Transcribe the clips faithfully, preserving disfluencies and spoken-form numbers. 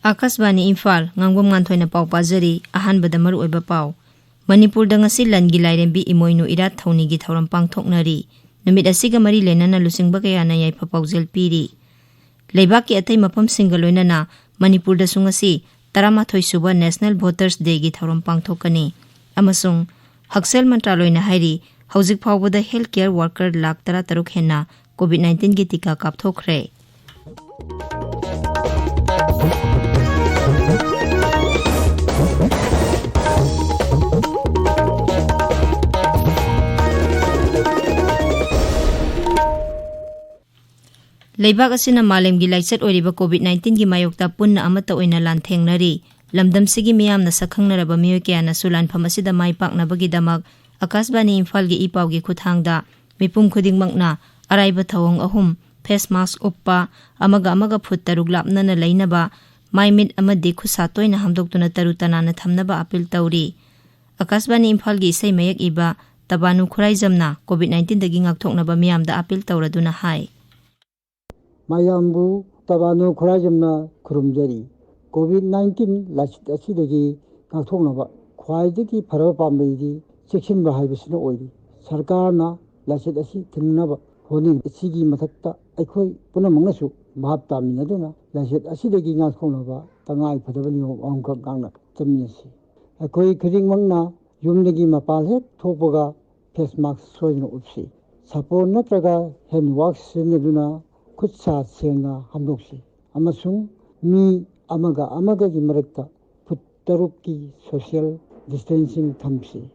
ꯑꯥꯀꯥꯁꯕꯥꯅꯤ ꯏꯝꯐꯥꯜ, ꯉꯥꯡꯕꯝ ꯉꯥꯟꯊꯣꯏꯅ ꯄꯥꯎ ꯄꯥꯖꯔꯤ꯫ ꯑꯍꯥꯟꯕꯗ ꯃꯔꯨꯑꯣꯏꯕ ꯄꯥꯎ꯫ ꯃꯅꯤꯄꯨꯔꯗ ꯉꯁꯤ ꯂꯟꯒꯤ ꯂꯥꯏꯔꯦꯝꯕꯤ ꯏꯃꯣꯏꯅꯨ ꯏꯔꯥꯠ ꯊꯧꯅꯤꯒꯤ ꯊꯧꯔꯝ ꯄꯥꯡꯊꯣꯛꯅꯔꯤ꯫ ꯅꯨꯃꯤꯠ ꯑꯁꯤꯒ ꯃꯔꯤ ꯂꯩꯅꯅ ꯂꯨꯆꯤꯡꯕ ꯀꯌꯥꯅ ꯌꯥꯏꯐ ꯄꯥꯎꯖꯦꯜ ꯄꯤꯔꯤ꯫ ꯂꯩꯕꯥꯛꯀꯤ ꯑꯇꯩ ꯃꯐꯝꯁꯤꯡꯒ ꯂꯣꯏꯅꯅ ꯃꯅꯤꯄꯨꯔꯗꯁꯨ ꯉꯁꯤ ꯇꯔꯥꯃꯥꯊꯣꯏ ꯁꯨꯕ National Voters Dayꯒꯤ ꯊꯧꯔꯝ ꯄꯥꯡꯊꯣꯛꯀꯅꯤ꯫ ꯑꯃꯁꯨꯡ ꯍꯛꯁꯦꯜ ꯃꯟꯇ꯭ꯔꯥꯂꯣꯏꯅ ꯍꯥꯏꯔꯤ, ꯍꯧꯖꯤꯛ ꯐꯥꯎꯕꯗ health care worker ꯂꯥꯈ ꯇꯔꯥ ꯇꯔꯨꯛ ꯍꯦꯟꯅ COVID nineteen ꯒꯤ ꯇꯤꯀꯥ ꯀꯥꯞꯊꯣꯛꯈ꯭ꯔꯦ꯫ ꯂꯩꯕꯥꯛ ꯑꯁꯤꯅ ꯃꯥꯂꯦꯝꯒꯤ ꯂꯥꯏꯆꯠ ꯑꯣꯏꯔꯤꯕ COVID nineteen ꯒꯤ ꯃꯥꯌꯣꯛꯇ ꯄꯨꯟꯅ ꯑꯃꯠꯇ ꯑꯣꯏꯅ ꯂꯥꯟꯊꯦꯡꯅꯔꯤ꯫ ꯂꯝꯗꯝꯁꯤꯒꯤ ꯃꯤꯌꯥꯝꯅ ꯁꯛꯈꯪꯅꯔꯕ ꯃꯤꯑꯣꯏ ꯀꯌꯥꯅꯁꯨ ꯂꯥꯟꯐꯝ ꯑꯁꯤꯗ ꯃꯥꯏ ꯄꯥꯛꯅꯕꯒꯤꯗꯃꯛ ꯑꯀꯥꯁꯕꯥꯅꯤ ꯏꯝꯐꯥꯜꯒꯤ ꯏ ꯄꯥꯎꯒꯤ ꯈꯨꯠꯊꯥꯡꯗ ꯃꯤꯄꯨꯝ ꯈꯨꯗꯤꯡꯃꯛꯅ ꯑꯔꯥꯏꯕ ꯊꯧꯑꯣꯡ ꯑꯍꯨꯝ, face mask ꯎꯞꯄ, ꯑꯃꯒ ꯑꯃꯒ ꯐꯨꯠ ꯇꯔꯨꯛ ꯂꯥꯞꯅꯅ ꯂꯩꯅꯕ, ꯃꯥꯏ ꯃꯤꯠ ꯑꯃꯗꯤ ꯈꯨꯠꯁꯥ ꯇꯣꯏꯅ ꯍꯥꯝꯗꯣꯛꯇꯨꯅ ꯇꯔꯨ ꯇꯅꯥꯟꯅ ꯊꯝꯅꯕ ꯑꯄꯤꯜ ꯇꯧꯔꯤ꯫ ꯑꯀꯥꯁꯕꯥꯅꯤ ꯏꯝꯐꯥꯜꯒꯤ ꯏꯁꯩ ꯃꯌꯦꯛ ꯏꯕ ꯇꯕꯥꯅꯨ ꯈꯨꯔꯥꯏꯖꯝꯅ COVID nineteen ꯗꯒꯤ ꯉꯥꯛꯊꯣꯛꯅꯕ ꯃꯤꯌꯥꯝꯗ ꯑꯄꯤꯜ ꯇꯧꯔꯗꯨꯅ ꯍꯥꯏ꯫ ꯃꯌꯥꯝꯕꯨ ꯇꯕꯥꯅꯨ ꯈꯨꯔꯥꯏꯖꯝꯅ ꯈꯨꯔꯨꯝꯖꯔꯤ꯫ COVID nineteen ꯂꯥꯏꯆꯠ ꯑꯁꯤꯗꯒꯤ ꯉꯥꯛꯊꯣꯛꯅꯕ ꯈ꯭ꯋꯥꯏꯗꯒꯤ ꯐꯔꯕ ꯄꯥꯝꯕꯩꯗꯤ ꯆꯦꯛꯁꯤꯟꯕ ꯍꯥꯏꯕꯁꯤꯅ ꯑꯣꯏꯔꯤ꯫ ꯁꯔꯀꯥꯔꯅ ꯂꯥꯏꯆꯠ ꯑꯁꯤ ꯊꯤꯡꯅꯕ ꯍꯣꯠꯅꯔꯤ꯫ ꯑꯁꯤꯒꯤ ꯃꯊꯛꯇ ꯑꯩꯈꯣꯏ ꯄꯨꯝꯅꯃꯛꯅꯁꯨ ꯚꯥꯞ ꯇꯥꯃꯤꯟꯅꯗꯨꯅ ꯂꯥꯏꯆꯠ ꯑꯁꯤꯗꯒꯤ ꯉꯥꯛꯊꯣꯛꯅꯕ ꯇꯉꯥꯏ ꯐꯗꯕ ꯅꯤꯌꯣꯝ ꯑꯍꯨꯝꯈꯛ ꯉꯥꯛꯅ ꯆꯠꯃꯤꯟꯅꯁꯤ꯫ ꯑꯩꯈꯣꯏ ꯈꯨꯗꯤꯡꯃꯛꯅ ꯌꯨꯝꯗꯒꯤ ꯃꯄꯥꯟ ꯍꯦꯛ ꯊꯣꯛꯄꯒ face mask ꯁꯣꯏꯗꯅ ꯎꯞꯁꯤ꯫ ꯁꯥꯄꯣꯟ ꯅꯠꯇ꯭ꯔꯒ hand wash ꯁꯤꯖꯤꯟꯅꯗꯨꯅ ꯈꯨꯠ ꯁꯥ ꯁꯦꯡꯅ ꯍꯥꯝꯗꯣꯛꯁꯤ꯫ ꯑꯃꯁꯨꯡ ꯃꯤ ꯑꯃꯒ ꯑꯃꯒꯒꯤ ꯃꯔꯛꯇ ꯐꯨꯠ ꯇꯔꯨꯛꯀꯤ social distancing ꯊꯝꯁꯤ꯫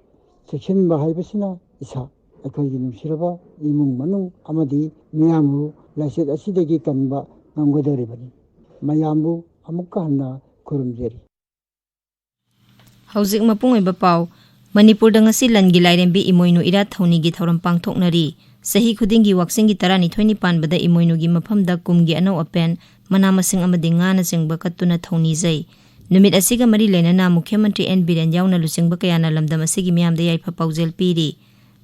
ꯆꯦꯛꯁꯤꯟꯕ ꯍꯥꯏꯕꯁꯤꯅ ꯏꯁꯥ, ꯑꯩꯈꯣꯏꯒꯤ ꯅꯨꯡꯁꯤꯔꯕ ꯏꯃꯨꯡ ꯃꯅꯨꯡ ꯑꯃꯗꯤ ꯃꯤꯌꯥꯝꯕꯨ ꯂꯥꯏꯆꯠ ꯑꯁꯤꯗꯒꯤ ꯀꯟꯕ ꯉꯝꯒꯗꯧꯔꯤꯕꯅꯤ꯫ ꯃꯌꯥꯝꯕꯨ ꯑꯃꯨꯛꯀ ꯍꯟꯅ ꯈꯨꯔꯨꯝꯖꯔꯤ꯫ ꯍꯧꯖꯤꯛ ꯃꯄꯨꯡ ꯑꯣꯏꯕ ꯄꯥꯎ꯫ ꯃꯅꯤꯄꯨꯔꯗ ꯉꯁꯤ ꯂꯟꯒꯤ ꯂꯥꯏꯔꯦꯝꯕꯤ ꯏꯃꯣꯏꯅꯨ ꯏꯔꯥꯠ ꯊꯧꯅꯤꯒꯤ ꯊꯧꯔꯝ ꯄꯥꯡꯊꯣꯛꯅꯔꯤ꯫ ꯆꯍꯤ ꯈꯨꯗꯤꯡꯒꯤ ꯋꯥꯛꯆꯤꯡꯒꯤ ꯇꯔꯥꯅꯤꯊꯣꯏꯅꯤ ꯄꯥꯟꯕꯗ ꯏꯃꯣꯏꯅꯨꯒꯤ ꯃꯐꯝꯗ ꯀꯨꯝꯒꯤ ꯑꯅꯧ ꯑꯄꯦꯟ, ꯃꯅꯥ ꯃꯁꯤꯡ ꯑꯃꯗꯤ ꯉꯥꯅꯆꯤꯡꯕ ꯀꯠꯇꯨꯅ ꯊꯧꯅꯤꯖꯩ꯫ ꯅꯨꯃꯤꯠ ꯑꯁꯤꯒ ꯃꯔꯤ ꯂꯩꯅꯅ ꯃꯨꯈ꯭ꯌ ꯃꯟꯇ꯭ꯔꯤ ꯑꯦꯟ ꯕꯤꯔꯦꯟ ꯌꯥꯎꯅ ꯂꯨꯆꯤꯡꯕ ꯀꯌꯥꯅ ꯂꯝꯗꯝ ꯑꯁꯤꯒꯤ ꯃꯤꯌꯥꯝꯗ ꯌꯥꯏꯐ ꯄꯥꯎꯖꯦꯜ ꯄꯤꯔꯤ꯫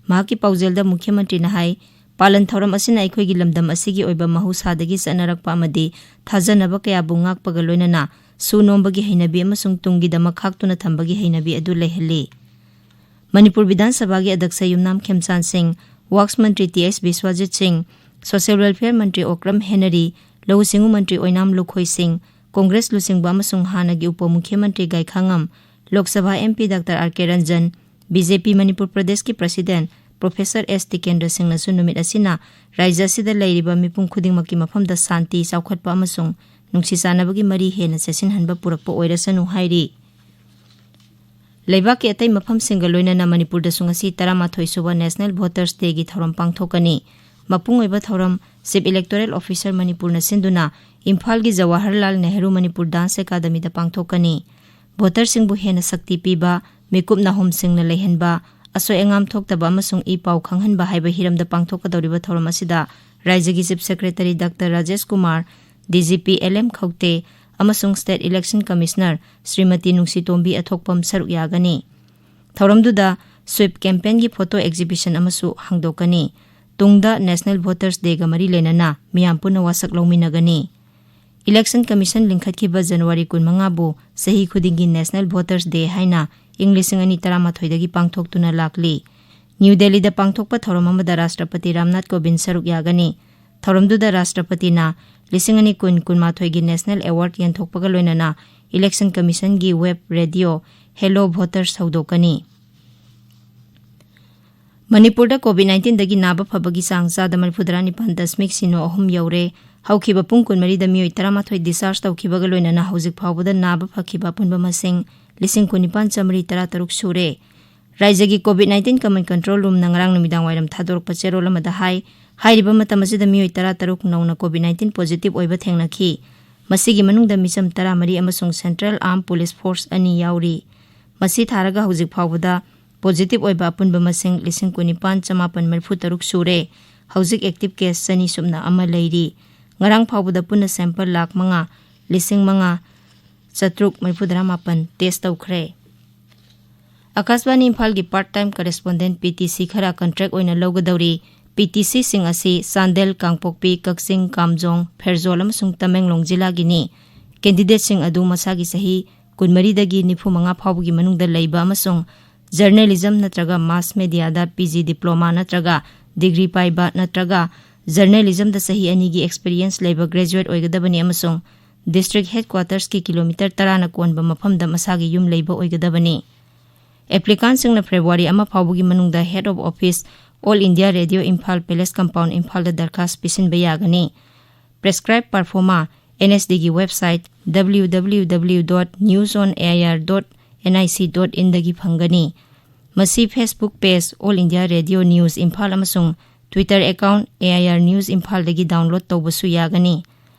ꯃꯍꯥꯛꯀꯤ ꯄꯥꯎꯖꯦꯜꯗ ꯃꯨꯈ꯭ꯌ ꯃꯟꯇ꯭ꯔꯤꯅ ꯍꯥꯏ, ꯄꯥꯂꯟ ꯊꯧꯔꯝ ꯑꯁꯤꯅ ꯑꯩꯈꯣꯏꯒꯤ ꯂꯝꯗꯝ ꯑꯁꯤꯒꯤ ꯑꯣꯏꯕ ꯃꯍꯧꯁꯥꯗꯒꯤ ꯆꯠꯅꯔꯛꯄ ꯑꯃꯗꯤ ꯊꯥꯖꯅꯕ ꯀꯌꯥꯕꯨ ꯉꯥꯛꯄꯒ ꯂꯣꯏꯅꯅ ꯁꯨ ꯅꯣꯝꯕꯒꯤ ꯍꯩꯅꯕꯤ ꯑꯃꯁꯨꯡ ꯇꯨꯡꯒꯤꯗꯃꯛ ꯈꯥꯛꯇꯨꯅ ꯊꯝꯕꯒꯤ ꯍꯩꯅꯕꯤ ꯑꯗꯨ ꯂꯩꯍꯜꯂꯤ꯫ ꯃꯅꯤꯄꯨꯔ ꯕꯤꯙꯥꯟ ꯁꯚꯥꯒꯤ ꯑꯗꯛꯁ ꯌꯨꯝꯅꯥꯝ ꯈꯦꯝꯆꯥꯟ ꯁꯤꯡ, ꯋꯥꯛꯁ ꯃꯟꯇ꯭ꯔꯤ ꯇꯤ ꯑꯩꯆ ꯕꯤꯁ꯭ꯋꯥꯖꯤꯠ ꯁꯤꯡ, ꯁꯣꯁꯤꯌꯦꯜ ꯋꯦꯜꯐꯤꯌꯥꯔ ꯃꯟꯇ꯭ꯔꯤ ꯑꯣꯀ꯭ꯔꯝ ꯍꯦꯅꯔꯤ, ꯂꯧꯎ ꯁꯤꯡꯎ ꯃꯟꯇ꯭ꯔꯤ ꯑꯣꯏꯅꯥꯝ ꯂꯨꯈꯣꯏ ꯁꯤꯡ, ꯀꯣꯡꯒ꯭ꯔꯦꯁ ꯂꯨꯆꯤꯡꯕ ꯑꯃꯁꯨꯡ ꯍꯥꯟꯅꯒꯤ ꯎꯄ ꯃꯨꯈ꯭ꯌ ꯃꯟꯇ꯭ꯔꯤ ꯒꯥꯏꯈꯥꯉꯝ, Lok Sabha M P doctor R ꯀꯦ ꯔꯟꯖꯟ, ꯕꯤ ꯖꯦ ꯄꯤ ꯃꯅꯤꯄꯨꯔ ꯄ꯭ꯔꯗꯦꯁꯀꯤ ꯄ꯭ꯔꯁꯤꯗꯦꯟꯠ ꯄ꯭ꯔꯣꯐꯦꯁꯔ ꯑꯦꯁ ꯇꯤꯀꯦꯟꯗ꯭ꯔ ꯁꯤꯡꯅꯁꯨ ꯅꯨꯃꯤꯠ ꯑꯁꯤꯅ ꯔꯥꯖ꯭ꯌ ꯑꯁꯤꯗ ꯂꯩꯔꯤꯕ ꯃꯤꯄꯨꯝ ꯈꯨꯗꯤꯡꯃꯛꯀꯤ ꯃꯐꯝꯗ ꯁꯥꯟꯇꯤ, ꯆꯥꯎꯈꯠꯄ ꯑꯃꯁꯨꯡ ꯅꯨꯡꯁꯤ ꯆꯥꯟꯅꯕꯒꯤ ꯃꯔꯤ ꯍꯦꯟꯅ ꯆꯦꯠꯁꯤꯟꯍꯟꯕ ꯄꯨꯔꯛꯄ ꯑꯣꯏꯔꯁꯅꯨ ꯍꯥꯏꯔꯤ꯫ ꯂꯩꯕꯥꯛꯀꯤ ꯑꯇꯩ ꯃꯐꯝꯁꯤꯡꯒ ꯂꯣꯏꯅꯅ ꯃꯅꯤꯄꯨꯔꯗꯁꯨ ꯉꯁꯤ ꯇꯔꯥꯃꯥꯊꯣꯏ ꯁꯨꯕ National Voters Day ꯒꯤ ꯊꯧꯔꯝ ꯄꯥꯡꯊꯣꯛꯀꯅꯤ꯫ ꯃꯄꯨꯡ ꯑꯣꯏꯕ ꯊꯧꯔꯝ Chief Electoral Officer ꯃꯅꯤꯄꯨꯔꯅ ꯁꯤꯟꯗꯨꯅ ꯏꯝꯐꯥꯜꯒꯤ ꯖꯋꯥꯍꯔꯂꯥꯜ ꯅꯦꯍꯔꯨ ꯃꯅꯤꯄꯨꯔ Dance Academy ꯗ ꯄꯥꯡꯊꯣꯛꯀꯅꯤ꯫ ꯚꯣꯇꯔꯁꯤꯡꯕꯨ ꯍꯦꯟꯅ ꯁꯛꯇꯤ ꯄꯤꯕ, ꯃꯤꯀꯨꯞ ꯅꯥꯍꯣꯝꯁꯤꯡꯅ ꯂꯩꯍꯟꯕ, ꯑꯁꯣꯏ ꯑꯉꯥꯝ ꯊꯣꯛꯇꯕ ꯑꯃꯁꯨꯡ ꯏ ꯄꯥꯎ ꯈꯪꯍꯟꯕ ꯍꯥꯏꯕ ꯍꯤꯔꯝꯗ ꯄꯥꯡꯊꯣꯛꯀꯗꯧꯔꯤꯕ ꯊꯧꯔꯝ ꯑꯁꯤꯗ ꯔꯥꯖ꯭ꯌꯒꯤ Chief Secretary doctor Rajesh Kumar, D G P L M Khaute ꯑꯃꯁꯨꯡ State Election Commissioner ꯁ꯭ꯔꯤꯃꯇꯤ ꯅꯨꯡꯁꯤꯇꯣꯝꯕꯤ ꯑꯊꯣꯛꯄꯝ ꯁꯔꯨꯛ ꯌꯥꯒꯅꯤ꯫ ꯊꯧꯔꯝꯗꯨꯗ Sweep Campaign ꯒꯤ photo exhibition ꯑꯃꯁꯨ ꯍꯥꯡꯗꯣꯛꯀꯅꯤ꯫ ꯇꯨꯡꯗ National Voters Day ꯒ ꯃꯔꯤ ꯂꯩꯅꯅ ꯃꯤꯌꯥꯝ ꯄꯨꯟꯅ ꯋꯥꯁꯛ ꯂꯧꯃꯤꯟꯅꯒꯅꯤ꯫ Election Commission ꯂꯤꯡꯈꯠꯈꯤꯕ ꯖꯅꯋꯥꯔꯤ ꯀꯨꯟꯃꯉꯥꯕꯨ ꯆꯍꯤ ꯈꯨꯗꯤꯡꯒꯤ National Voters Day ꯍꯥꯏꯅ ꯏꯪ ꯂꯤꯁꯤꯡ ꯑꯅꯤ ꯇꯔꯥꯃꯥꯊꯣꯏꯗꯒꯤ ꯄꯥꯡꯊꯣꯛꯇꯨꯅ ꯂꯥꯛꯂꯤ꯫ ꯅ꯭ꯌꯨ ꯗꯦꯜꯂꯤꯗ ꯄꯥꯡꯊꯣꯛꯄ ꯊꯧꯔꯝ ꯑꯃꯗ ꯔꯥꯁꯇ꯭ꯔꯄꯇꯤ ꯔꯥꯝꯅꯥꯊ ꯀꯣꯕꯤꯟꯗ ꯁꯔꯨꯛ ꯌꯥꯒꯅꯤ꯫ ꯊꯧꯔꯝꯗꯨꯗ ꯔꯥꯁꯇ꯭ꯔꯄꯇꯤꯅ ꯂꯤꯁꯤꯡ ꯑꯅꯤ ꯀꯨꯟ ꯀꯨꯟꯃꯥꯊꯣꯏꯒꯤ National Award ꯌꯦꯟꯊꯣꯛꯄꯒ ꯂꯣꯏꯅꯅ Election Commission ꯒꯤ web radio Hello Voters ꯍꯧꯗꯣꯛꯀꯅꯤ꯫ ꯃꯅꯤꯄꯨꯔꯗ COVID nineteen ꯗꯒꯤ ꯅꯥꯕ ꯐꯕꯒꯤ ꯆꯥꯡ ꯆꯥꯗ ꯃꯔꯤꯐꯨꯇꯔꯥ ꯅꯤꯄꯥꯟ ꯗꯁꯃꯤꯛ ꯁꯤꯅꯣ ꯑꯍꯨꯝ ꯌꯧꯔꯦ꯫ ꯍꯧꯈꯤꯕ ꯄꯨꯡ ꯀꯨꯟꯃꯔꯤꯗ ꯃꯤꯑꯣꯏ ꯇꯔꯥꯃꯥꯊꯣꯏ discharge ꯇꯧꯈꯤꯕꯒ ꯂꯣꯏꯅꯅ ꯍꯧꯖꯤꯛ ꯐꯥꯎꯕꯗ ꯅꯥꯕ ꯐꯈꯤꯕ ꯑꯄꯨꯟꯕ ꯃꯁꯤꯡ ꯂꯤꯁꯤꯡ ꯀꯨꯟꯅꯤꯄꯥꯟ ꯆꯥꯃꯔꯤ ꯇꯔꯥꯇꯔꯨꯛ ꯁꯨꯔꯦ꯫ ꯔꯥꯖ꯭ꯌꯒꯤ COVID nineteen Command Control Room ꯅ ꯉꯔꯥꯡ ꯅꯨꯃꯤꯗꯥꯡ ꯋꯥꯏꯔꯝ ꯊꯥꯗꯣꯔꯛꯄ ꯆꯦꯔꯣꯜ ꯑꯃꯗ ꯍꯥꯏ, ꯍꯥꯏꯔꯤꯕ ꯃꯇꯝ ꯑꯁꯤꯗ ꯃꯤꯑꯣꯏ ꯇꯔꯥꯇꯔꯨꯛ ꯅꯧꯅ COVID nineteen positive ꯑꯣꯏꯕ ꯊꯦꯡꯅꯈꯤ꯫ ꯃꯁꯤꯒꯤ ꯃꯅꯨꯡꯗ ꯃꯤꯆꯝ ꯇꯔꯥꯃꯔꯤ ꯑꯃꯁꯨꯡ Central Armed Police Force ꯑꯅꯤ ꯌꯥꯎꯔꯤ꯫ ꯃꯁꯤ ꯊꯥꯔꯒ ꯍꯧꯖꯤꯛ ꯐꯥꯎꯕꯗ positive ꯑꯣꯏꯕ ꯑꯄꯨꯟꯕ ꯃꯁꯤꯡ ꯂꯤꯁꯤꯡ ꯀꯨꯟꯅꯤꯄꯥꯟ ꯆꯃꯥꯄꯟ ꯃꯔꯤꯐꯨꯇꯔꯨꯛ ꯁꯨꯔꯦ꯫ ꯍꯧꯖꯤꯛ active case ꯆꯅꯤ ꯁꯨꯞꯅ ꯑꯃ ꯂꯩꯔꯤ꯫ ꯉꯔꯥꯡ ꯐꯥꯎꯕꯗ ꯄꯨꯟꯅ sample ꯂꯥꯈ ꯃꯉꯥ, ꯂꯤꯁꯤꯡ ꯃꯉꯥ, ꯆꯥꯇ꯭ꯔꯨꯛ ꯃꯔꯤꯐꯨꯇꯔꯥ ꯃꯥꯄꯟ ꯇꯦꯁ ꯇꯧꯈ꯭ꯔꯦ꯫ ꯑꯀꯥꯁꯕꯥꯅꯤ ꯏꯝꯐꯥꯜꯒꯤ part time correspondent, P T C, ꯈꯔ ꯀꯟꯇ꯭ꯔꯦꯛ ꯑꯣꯏꯅ ꯂꯧꯒꯗꯧꯔꯤ꯫ ꯄꯤ ꯇꯤ ꯁꯤꯁꯤꯡ ꯑꯁꯤ ꯆꯥꯟꯗꯦꯜ, ꯀꯥꯡꯄꯣꯛꯄꯤ, ꯀꯛꯆꯤꯡ, ꯀꯥꯝꯖꯣꯡ, ꯐꯦꯔꯖꯣꯜ ꯑꯃꯁꯨꯡ ꯇꯃꯦꯡꯂꯣꯡ ꯖꯤꯂꯥꯒꯤꯅꯤ꯫ ꯀꯦꯟꯗꯤꯗꯦꯠꯁꯤꯡ ꯑꯗꯨ ꯃꯁꯥꯒꯤ ꯆꯍꯤ ꯀꯨꯟꯃꯔꯤꯗꯒꯤ ꯅꯤꯐꯨꯃꯉꯥ ꯐꯥꯎꯕꯒꯤ ꯃꯅꯨꯡꯗ ꯂꯩꯕ ꯑꯃꯁꯨꯡ ꯖꯔꯅꯦꯂꯤꯖꯝ ꯅꯠꯇ꯭ꯔꯒ ꯃꯥꯁ ꯃꯦꯗꯤꯌꯥꯗ ꯄꯤ ꯖꯤ ꯗꯤꯄ꯭ꯂꯣꯃꯥ ꯅꯠꯇ꯭ꯔꯒ ꯗꯤꯒ꯭ꯔꯤ ꯄꯥꯏꯕ ꯅꯠꯇ꯭ꯔꯒ ꯖꯔꯅꯦꯂꯤꯖꯝꯗ ꯆꯍꯤ ꯑꯅꯤꯒꯤ ꯑꯦꯛꯁꯄꯤꯔꯤꯌꯦꯟꯁ ꯂꯩꯕ ꯒ꯭ꯔꯦꯖꯨꯑꯦꯠ ꯑꯣꯏꯒꯗꯕꯅꯤ ꯑꯃꯁꯨꯡ ꯗꯤꯁꯇ꯭ꯔꯤꯛ ꯍꯦꯗꯀ꯭ꯋꯥꯇꯔꯁꯀꯤ ꯀꯤꯂꯣꯃꯤꯇꯔ ꯇꯔꯥꯅ ꯀꯣꯟꯕ ꯃꯐꯝꯗ ꯃꯁꯥꯒꯤ ꯌꯨꯝ ꯂꯩꯕ ꯑꯣꯏꯒꯗꯕꯅꯤ꯫ ꯑꯦꯄ꯭ꯂꯤꯀꯥꯟꯁꯤꯡꯅ ꯐꯦꯕ꯭ꯔꯨꯋꯥꯔꯤ ꯑꯃ ꯐꯥꯎꯕꯒꯤ ꯃꯅꯨꯡꯗ Head of Office, All India Radio Imphal, Palace Compound, ꯏꯝꯐꯥꯜꯗ ꯗꯔꯈꯥꯁ ꯄꯤꯁꯤꯟꯕ ꯌꯥꯒꯅꯤ꯫ ꯄ꯭ꯔꯦꯁꯀ꯭ꯔꯥꯏꯕ ꯄꯔꯐꯣꯃꯥ ꯑꯦꯟ ꯑꯦꯁ ꯗꯤꯒꯤ website W W W dot news on A I R dot N I C dot in ꯗꯒꯤ ꯐꯪꯒꯅꯤ꯫ ꯃꯁꯤ Facebook page All India Radio News Imphal ꯑꯃꯁꯨꯡ Twitter account A I R News ꯏꯝꯐꯥꯜꯗꯒꯤ download ꯇꯧꯕꯁꯨ ꯌꯥꯒꯅꯤ꯫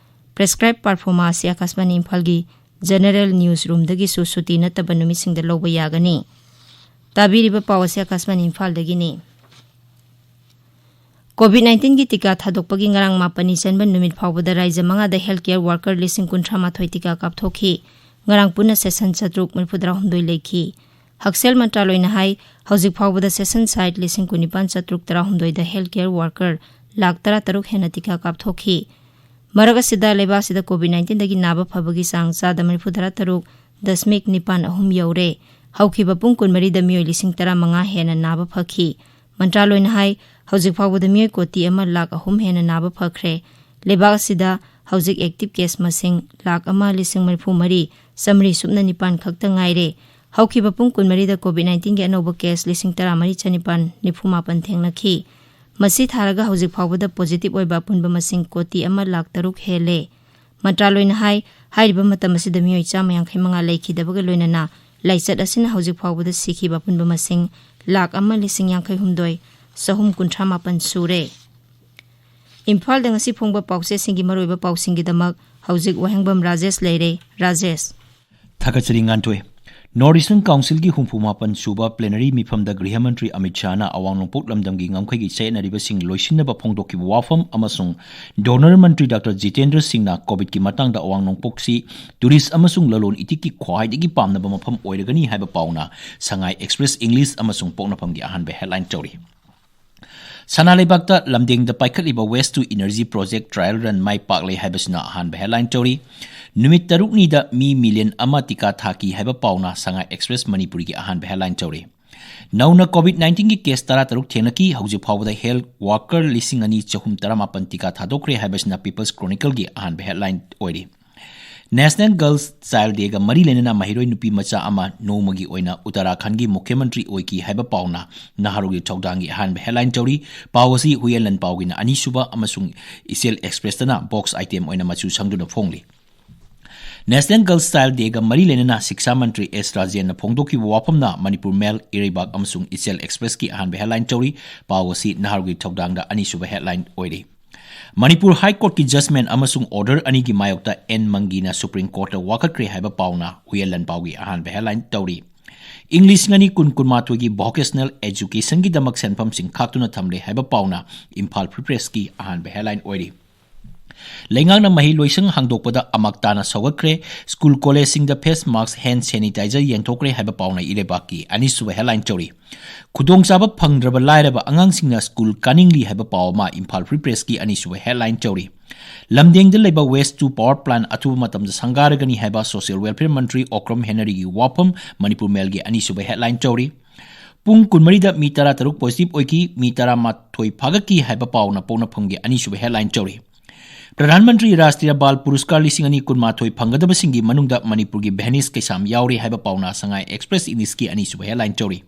ꯄ꯭ꯔꯦꯁꯀ꯭ꯔꯥꯏꯕ ꯄꯔꯐꯣꯃꯥ ꯑꯁꯤ ꯑꯀꯥꯁꯕꯥꯅꯤ ꯏꯝꯐꯥꯜꯒꯤ ꯖꯦꯅꯔꯦꯜ ꯅ꯭ꯌꯨꯁ ꯔꯨꯝꯗꯒꯤꯁꯨ ꯁꯨꯇꯤ ꯅꯠꯇꯕ ꯅꯨꯃꯤꯠꯁꯤꯡꯗ ꯂꯧꯕ ꯌꯥꯒꯅꯤ꯫ ꯇꯥꯕꯤꯔꯤꯕ ꯄꯥꯎ ꯑꯁꯤ ꯑꯀꯥꯁꯕꯥꯅꯤ ꯏꯝꯐꯥꯜꯗꯒꯤꯅꯤ꯫ ꯀꯣꯚꯤꯗ ꯅꯥꯏꯟꯇꯤꯟꯒꯤ ꯇꯤꯀꯥ ꯊꯥꯗꯣꯛꯄꯒꯤ ꯉꯔꯥꯡ ꯃꯥꯄꯟꯅꯤ ꯆꯟꯕ ꯅꯨꯃꯤꯠ ꯐꯥꯎꯕꯗ ꯔꯥꯏꯖ꯭ꯌ ꯃꯉꯥꯗ ꯍꯦꯜꯊ ꯀꯦꯌꯔ ꯋꯥꯔꯀꯔ ꯂꯤꯁꯤꯡ ꯀꯨꯟꯊ꯭ꯔꯥ ꯃꯥꯊꯣꯏ ꯇꯤꯀꯥ ꯀꯥꯞꯊꯣꯛꯈꯤ꯫ ꯉꯔꯥꯡ ꯄꯨꯟꯅ ꯁꯦꯁꯟ ꯆꯥꯇ꯭ꯔꯨꯛ ꯃꯔꯤꯐꯨꯇꯔꯥꯍꯨꯝꯗꯣꯏ ꯂꯩꯈꯤ꯫ ꯍꯛꯁꯦꯜ ꯃꯟꯇ꯭ꯔꯥꯂꯣꯏꯅ ꯍꯥꯏ, ꯍꯧꯖꯤꯛ ꯐꯥꯎꯕꯗ ꯁꯦꯁꯟ ꯁꯥꯏꯠ ꯂꯤꯁꯤꯡ ꯀꯨꯟꯅꯤꯄꯥꯟ ꯆꯥꯇ꯭ꯔꯨꯛ ꯇꯔꯥꯍꯨꯝꯗꯣꯏꯗ ꯍꯦꯜꯊ ꯀꯦꯌꯔ ꯋꯥꯔꯀꯔ ꯂꯥꯈ ꯇꯔꯥꯇꯔꯨꯛ ꯍꯦꯟꯅ ꯇꯤꯀꯥ ꯀꯥꯞꯊꯣꯛꯈꯤ꯫ ꯃꯔꯛ ꯑꯁꯤꯗ ꯂꯩꯕꯥꯛ ꯑꯁꯤꯗ ꯀꯣꯚꯤꯗ ꯅꯥꯏꯟꯇꯤꯟꯗꯒꯤ ꯅꯥꯕ ꯐꯕꯒꯤ ꯆꯥꯡ ꯆꯥꯗ ꯃꯔꯤꯐꯨꯇꯔꯥ ꯇꯔꯨꯛ ꯗꯁꯃꯤꯛ ꯅꯤꯄꯥꯟ ꯑꯍꯨꯝ ꯌꯧꯔꯦ꯫ ꯍꯧꯈꯤꯕ ꯄꯨꯡ ꯀꯨꯟꯃꯔꯤꯗ ꯃꯤꯑꯣꯏ ꯂꯤꯁꯤꯡ ꯇꯔꯥꯃꯉꯥ ꯍꯦꯟꯅ ꯅꯥꯕ ꯐꯈꯤ꯫ ꯃꯟꯇ꯭ꯔꯥꯂꯣꯏꯅ ꯍꯥꯏ, ꯍꯧꯖꯤꯛ ꯐꯥꯎꯕꯗ ꯃꯤꯑꯣꯏ ꯀꯣꯇꯤ ꯑꯃ ꯂꯥꯈ ꯑꯍꯨꯝ ꯍꯦꯟꯅ ꯅꯥꯕ ꯐꯈ꯭ꯔꯦ꯫ ꯂꯩꯕꯥꯛ ꯑꯁꯤꯗ ꯍꯧꯖꯤꯛ ꯑꯦꯛꯇꯤꯚ ꯀꯦꯁ ꯃꯁꯤꯡ ꯂꯥꯈ ꯑꯃ ꯂꯤꯁꯤꯡ ꯃꯔꯤꯐꯨ ꯃꯔꯤ ꯆꯥꯃꯔꯤ ꯁꯨꯞꯅ ꯅꯤꯄꯥꯟ ꯈꯛꯇ ꯉꯥꯏꯔꯦ꯫ ꯍꯧꯈꯤꯕ ꯄꯨꯡ ꯀꯨꯟꯃꯔꯤꯗ ꯀꯣꯚꯤꯗ ꯅꯥꯏꯟꯇꯤꯟꯒꯤ ꯑꯅꯧꯕ ꯀꯦꯁ ꯂꯤꯁꯤꯡ ꯇꯔꯥꯃꯔꯤ ꯆꯅꯤꯄꯥꯟ ꯅꯤꯐꯨ ꯃꯥꯄꯟ ꯊꯦꯡꯅꯈꯤ꯫ ꯃꯁꯤ ꯊꯥꯔꯒ ꯍꯧꯖꯤꯛ ꯐꯥꯎꯕꯗ ꯄꯣꯖꯤꯇꯤꯚ ꯑꯣꯏꯕ ꯑꯄꯨꯟꯕ ꯃꯁꯤꯡ ꯀꯣꯇꯤ ꯑꯃ ꯂꯥꯈ ꯇꯔꯨꯛ ꯍꯦꯜꯂꯦ꯫ ꯃꯟꯇ꯭ꯔꯥꯂꯣꯏꯅ ꯍꯥꯏ, ꯍꯥꯏꯔꯤꯕ ꯃꯇꯝ ꯑꯁꯤꯗ ꯃꯤꯑꯣꯏ ꯆꯥꯝꯃ ꯌꯥꯡꯈꯩ ꯃꯉꯥ ꯂꯩꯈꯤꯗꯕꯒ ꯂꯣꯏꯅꯅ ꯂꯥꯏꯆꯠ ꯑꯁꯤꯅ ꯍꯧꯖꯤꯛ ꯐꯥꯎꯕꯗ ꯁꯤꯈꯤꯕ ꯑꯄꯨꯟꯕ ꯃꯁꯤꯡ ꯂꯥꯈ ꯑꯃ ꯂꯤꯁꯤꯡ ꯌꯥꯡꯈꯩ ꯍꯨꯝꯗꯣꯏ ꯆꯍꯨꯝ ꯀꯨꯟꯊ꯭ꯔꯥ ꯃꯥꯄꯟ ꯁꯨꯔꯦ꯫ ꯏꯝꯐꯥꯜꯗ ꯉꯁꯤ ꯐꯣꯡꯕ ꯄꯥꯎꯆꯦꯁꯤꯡꯒꯤ ꯃꯔꯨꯑꯣꯏꯕ ꯄꯥꯎꯁꯤꯡꯒꯤꯗꯃꯛ ꯍꯧꯖꯤꯛ ꯋꯥꯍꯦꯡꯕꯝ ꯔꯥꯖꯦꯁ ꯂꯩꯔꯦ꯫ ꯔꯥꯖꯦꯁ꯫ ꯊꯥꯒꯠꯆꯔꯤ ꯉꯥꯟꯊꯣꯏ꯫ North Eastern Council ꯒꯤ ꯍꯨꯝꯐꯨ ꯃꯥꯄꯟ ꯁꯨꯕ plenary ꯃꯤꯐꯝꯗ ꯒ꯭ꯔꯤꯍ ꯃꯟꯇ꯭ꯔꯤ ꯑꯃꯤꯠ ꯁꯥꯍꯅ ꯑꯋꯥꯡ ꯅꯣꯡꯄꯣꯛ ꯂꯝꯗꯝꯒꯤ ꯉꯝꯈꯩꯒꯤ ꯆꯌꯦꯠꯅꯔꯤꯕꯁꯤꯡ ꯂꯣꯏꯁꯤꯟꯅꯕ ꯐꯣꯡꯗꯣꯛꯈꯤꯕ ꯋꯥꯐꯝ ꯑꯃꯁꯨꯡ DoNER ꯃꯟꯇ꯭ꯔꯤ ꯗꯥꯛꯇꯔ ꯖꯤꯇꯦꯟꯗ꯭ꯔ ꯁꯤꯡꯅ COVID ꯀꯤ ꯃꯇꯥꯡꯗ ꯑꯋꯥꯡ ꯅꯣꯡꯄꯣꯛꯁꯤ tourist ꯑꯃꯁꯨꯡ ꯂꯂꯣꯟ ꯏꯇꯤꯛꯀꯤ ꯈ꯭ꯋꯥꯏꯗꯒꯤ ꯄꯥꯝꯅꯕ ꯃꯐꯝ ꯑꯣꯏꯔꯒꯅꯤ ꯍꯥꯏꯕ ꯄꯥꯎꯅ ꯁꯉꯥꯏ Express English ꯑꯃꯁꯨꯡ ꯄꯣꯛꯅꯐꯝꯒꯤ ꯑꯍꯥꯟꯕ headline ꯇꯧꯔꯤ꯫ ꯁꯅꯥ ꯂꯩꯕꯥꯛꯇ ꯂꯝꯗꯦꯡꯗ ꯄꯥꯏꯈꯠꯂꯤꯕ Waste to Energy Project trial run ꯃꯥꯏ ꯄꯥꯛꯂꯦ ꯍꯥꯏꯕꯁꯤꯅ ꯑꯍꯥꯟꯕ headline ꯇꯧꯔꯤ꯫ ꯅꯨꯃꯤꯠ ꯇꯔꯨꯛꯅꯤꯗ ꯃꯤ million ꯑꯃ ꯇꯤꯀꯥ ꯊꯥꯈꯤ ꯍꯥꯏꯕ ꯄꯥꯎꯅ ꯁꯉꯥꯏ Express ꯃꯅꯤꯄꯨꯔꯤꯒꯤ ꯑꯍꯥꯟꯕ headline ꯇꯧꯔꯤ꯫ ꯅꯧꯅ COVID nineteen ꯒꯤ case ꯇꯔꯥꯇꯔꯨꯛ ꯊꯦꯡꯅꯈꯤ꯫ ꯍꯧꯖꯤꯛ ꯐꯥꯎꯕꯗ health worker ꯂꯤꯁꯤꯡ ꯑꯅꯤ ꯆꯍꯨꯝ ꯇꯔꯥꯃꯥꯄꯟ ꯇꯤꯀꯥ ꯊꯥꯗꯣꯛꯈ꯭ꯔꯦ ꯍꯥꯏꯕꯁꯤꯅ People's Chronicle ꯒꯤ ꯑꯍꯥꯟꯕ headline ꯑꯣꯏꯔꯤ꯫ National Girls Child Day ꯒ ꯃꯔꯤ ꯂꯩꯅꯅ ꯃꯍꯩꯔꯣꯏ ꯅꯨꯄꯤ ꯃꯆꯥ ꯑꯃ ꯅꯣꯡꯃꯒꯤ ꯑꯣꯏꯅ ꯎꯠꯇꯔꯥꯈꯟꯒꯤ ꯃꯨꯈ꯭ꯌ ꯃꯟꯇ꯭ꯔꯤ ꯑꯣꯏꯈꯤ ꯍꯥꯏꯕ ꯄꯥꯎꯅ ꯅꯍꯥꯔꯣꯜꯒꯤ ꯊꯧꯗꯥꯡꯒꯤ ꯑꯍꯥꯟꯕ headline ꯇꯧꯔꯤ꯫ ꯄꯥꯎ ꯑꯁꯤ ꯍꯨꯏꯌꯦꯟ ꯂꯟꯄꯥꯎꯒꯤꯅ ꯑꯅꯤꯁꯨꯕ ꯑꯃꯁꯨꯡ ꯏꯆꯦꯜ Express ꯇꯅ box item ꯑꯣꯏꯅ ꯃꯆꯨ ꯁꯪꯗꯨꯅ ꯐꯣꯡꯂꯤ꯫ National Girls Child Day ꯒ ꯃꯔꯤ ꯂꯩꯅꯅ ꯁꯤꯛꯁꯥ ꯃꯟꯇ꯭ꯔꯤ ꯑꯦꯁ ꯔꯥꯖꯦꯟꯅ ꯐꯣꯡꯗꯣꯛꯈꯤꯕ ꯋꯥꯐꯝꯅ ꯃꯅꯤꯄꯨꯔ ꯃꯦꯜ, ꯏꯔꯩꯕꯥꯛ ꯑꯃꯁꯨꯡ ꯏꯆꯦꯜ Express ꯀꯤ ꯑꯍꯥꯟꯕ headline ꯇꯧꯔꯤ꯫ ꯄꯥꯎ ꯑꯁꯤ ꯅꯍꯥꯔꯣꯜꯒꯤ ꯊꯧꯗꯥꯡꯗ ꯑꯅꯤꯁꯨꯕ headline ꯑꯣꯏꯔꯤ꯫ ꯃꯅꯤꯄꯨꯔ High Court ꯀꯤ judgment ꯑꯃꯁꯨꯡ order ꯑꯅꯤꯒꯤ ꯃꯥꯌꯣꯛꯇ ꯑꯦꯟ ꯃꯪꯒꯤꯅ Supreme Court ꯇ ꯋꯥꯀꯠꯈ꯭ꯔꯦ ꯍꯥꯏꯕ ꯄꯥꯎꯅ ꯍꯨꯏꯌꯦꯟ ꯂꯟꯄꯥꯎꯒꯤ ꯑꯍꯥꯟꯕ headline ꯇꯧꯔꯤ꯫ ꯏꯪ ꯂꯤꯁꯤꯡ ꯑꯅꯤ ꯀꯨꯟ ꯀꯨꯟꯃꯥꯊꯣꯏꯒꯤ vocational education ꯒꯤꯗꯃꯛ ꯁꯦꯟꯐꯝꯁꯤꯡ ꯈꯥꯛꯇꯨꯅ ꯊꯝꯂꯦ ꯍꯥꯏꯕ ꯄꯥꯎꯅ ꯏꯝꯐꯥꯜ Free Press ꯀꯤ ꯑꯍꯥꯟꯕ headline ꯑꯣꯏꯔꯤ꯫ ꯂꯩꯉꯥꯛꯅ ꯃꯍꯩ ꯂꯣꯏꯁꯪ ꯍꯥꯡꯗꯣꯛꯄꯗ ꯑꯃꯛ ꯇꯥꯅ ꯁꯧꯒꯠꯈ꯭ꯔꯦ꯫ ꯁ꯭ꯀꯨꯜ ꯀꯣꯂꯦꯖꯁꯤꯡꯗ face mask, hand sanitizer ꯌꯦꯟꯊꯣꯛꯈ꯭ꯔꯦ ꯍꯥꯏꯕ ꯄꯥꯎꯅ ꯏꯔꯩꯕꯥꯛꯀꯤ ꯑꯅꯤꯁꯨꯕ headline ꯇꯧꯔꯤ꯫ ꯈꯨꯗꯣꯡꯆꯥꯕ ꯐꯪꯗ꯭ꯔꯕ ꯂꯥꯏꯔꯕ ꯑꯉꯥꯡꯁꯤꯡꯅ ꯁ꯭ꯀꯨꯜ ꯀꯥꯅꯤꯡꯂꯤ ꯍꯥꯏꯕ ꯄꯥꯎ ꯑꯃ ꯏꯝꯐꯥꯜ Free Press ꯀꯤ ꯑꯅꯤꯁꯨꯕ headline ꯇꯧꯔꯤ꯫ ꯂꯝꯗꯦꯡꯗ ꯂꯩꯕ Waste to Power Plant ꯑꯊꯨꯕ ꯃꯇꯝꯗ ꯁꯪꯒꯥꯔꯒꯅꯤ ꯍꯥꯏꯕ Social Welfare ꯃꯟꯇ꯭ꯔꯤ ꯑꯣꯀ꯭ꯔꯝ ꯍꯦꯅꯔꯤꯒꯤ ꯋꯥꯐꯝ ꯃꯅꯤꯄꯨꯔ ꯃꯦꯜꯒꯤ ꯑꯅꯤꯁꯨꯕ headline ꯇꯧꯔꯤ꯫ ꯄꯨꯡ ꯀꯨꯟꯃꯔꯤꯗ ꯃꯤ ꯇꯔꯥꯇꯔꯨꯛ positive ꯑꯣꯏꯈꯤ, ꯃꯤ ꯇꯔꯥꯃꯥꯊꯣꯏ ꯐꯥꯒꯠꯈꯤ ꯍꯥꯏꯕ ꯄꯥꯎꯅ ꯄꯣꯛꯅꯐꯝꯒꯤ ꯑꯅꯤꯁꯨꯕ headline ꯇꯧꯔꯤ꯫ ꯄ꯭ꯔꯙꯥꯟ ꯃꯟꯇ꯭ꯔꯤ ꯔꯥꯁꯇ꯭ꯔꯤꯌꯥ ꯕꯥꯜ ꯄꯨꯔꯁꯀꯥꯔ ꯂꯤꯁꯤꯡ ꯑꯅꯤ ꯀꯨꯟꯃꯥꯊꯣꯏ ꯐꯪꯒꯗꯕꯁꯤꯡꯒꯤ ꯃꯅꯨꯡꯗ ꯃꯅꯤꯄꯨꯔꯒꯤ ꯚꯦꯅꯤꯁ ꯀꯩꯁꯥꯝ ꯌꯥꯎꯔꯤ ꯍꯥꯏꯕ ꯄꯥꯎꯅ ꯁꯉꯥꯏ Express English ꯀꯤ ꯑꯅꯤꯁꯨꯕ headline ꯇꯧꯔꯤ꯫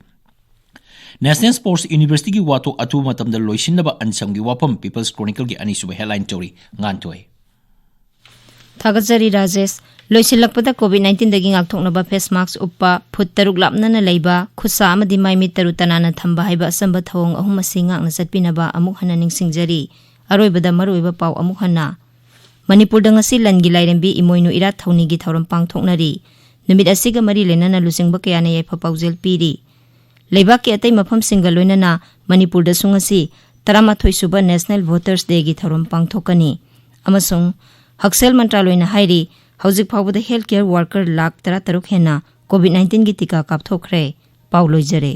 National Sports University ꯒꯤ ꯋꯥꯊꯣꯛ ꯑꯊꯨꯕ ꯃꯇꯝꯗ ꯂꯣꯏꯁꯤꯟꯅꯕ ꯑꯟꯁꯝꯒꯤ ꯋꯥꯐꯝ People's Chronicle ꯒꯤ ꯑꯅꯤꯁꯨꯕ headline ꯇꯧꯔꯤ꯫ ꯉꯥꯟꯊꯣꯏ꯫ ꯊꯥꯒꯠꯆꯔꯤ ꯔꯥꯖꯦꯁ꯫ ꯂꯣꯏꯁꯤꯜꯂꯛꯄꯗ COVID nineteen ꯗꯒꯤ ꯉꯥꯛꯊꯣꯛꯅꯕ face mask ꯎꯞꯄ, ꯐꯨꯠ ꯇꯔꯨꯛ ꯂꯥꯞꯅꯅ ꯂꯩꯕ, ꯈꯨꯠꯁꯥ ꯑꯃꯗꯤ ꯃꯥꯏ ꯃꯤꯠ ꯇꯔꯨ ꯇꯅꯥꯟꯅ ꯊꯝꯕ ꯍꯥꯏꯕ ꯑꯆꯝꯕ ꯊꯧꯑꯣꯡ ꯑꯍꯨꯝ ꯑꯁꯤ ꯉꯥꯛꯅ ꯆꯠꯄꯤꯅꯕ ꯑꯃꯨꯛ ꯍꯟꯅ ꯅꯤꯡꯁꯤꯡꯖꯔꯤ꯫ ꯑꯔꯣꯏꯕꯗ ꯃꯔꯨꯑꯣꯏꯕ ꯄꯥꯎ ꯑꯃꯨꯛ ꯍꯟꯅ꯫ ꯃꯅꯤꯄꯨꯔꯗ ꯉꯁꯤ ꯂꯟꯒꯤ ꯂꯥꯏꯔꯦꯝꯕꯤ ꯏꯃꯣꯏꯅꯨ ꯏꯔꯥꯠ ꯊꯧꯅꯤꯒꯤ ꯊꯧꯔꯝ ꯄꯥꯡꯊꯣꯛꯅꯔꯤ꯫ ꯅꯨꯃꯤꯠ ꯑꯁꯤꯒ ꯃꯔꯤ ꯂꯩꯅꯅ ꯂꯨꯆꯤꯡꯕ ꯀꯌꯥꯅ ꯌꯥꯏꯐ ꯄꯥꯎꯖꯦꯜ ꯄꯤꯔꯤ꯫ ꯂꯩꯕꯥꯛꯀꯤ ꯑꯇꯩ ꯃꯐꯝꯁꯤꯡꯒ ꯂꯣꯏꯅꯅ ꯃꯅꯤꯄꯨꯔꯗꯁꯨ ꯉꯁꯤ ꯇꯔꯥꯃꯥꯊꯣꯏ ꯁꯨꯕ National Voters Day ꯒꯤ ꯊꯧꯔꯝ ꯄꯥꯡꯊꯣꯛꯀꯅꯤ꯫ ꯑꯃꯁꯨꯡ ꯍꯛꯁꯦꯜ ꯃꯟꯇ꯭ꯔꯥꯂꯣꯏꯅ ꯍꯥꯏꯔꯤ, ꯍꯧꯖꯤꯛ ꯐꯥꯎꯕꯗ health care worker ꯂꯥꯈ ꯇꯔꯥꯇꯔꯨꯛ ꯍꯦꯟꯅ COVID nineteen ꯒꯤ ꯇꯤꯀꯥ ꯀꯥꯞꯊꯣꯛꯈ꯭ꯔꯦ꯫ ꯄꯥꯎ ꯂꯣꯏꯖꯔꯦ꯫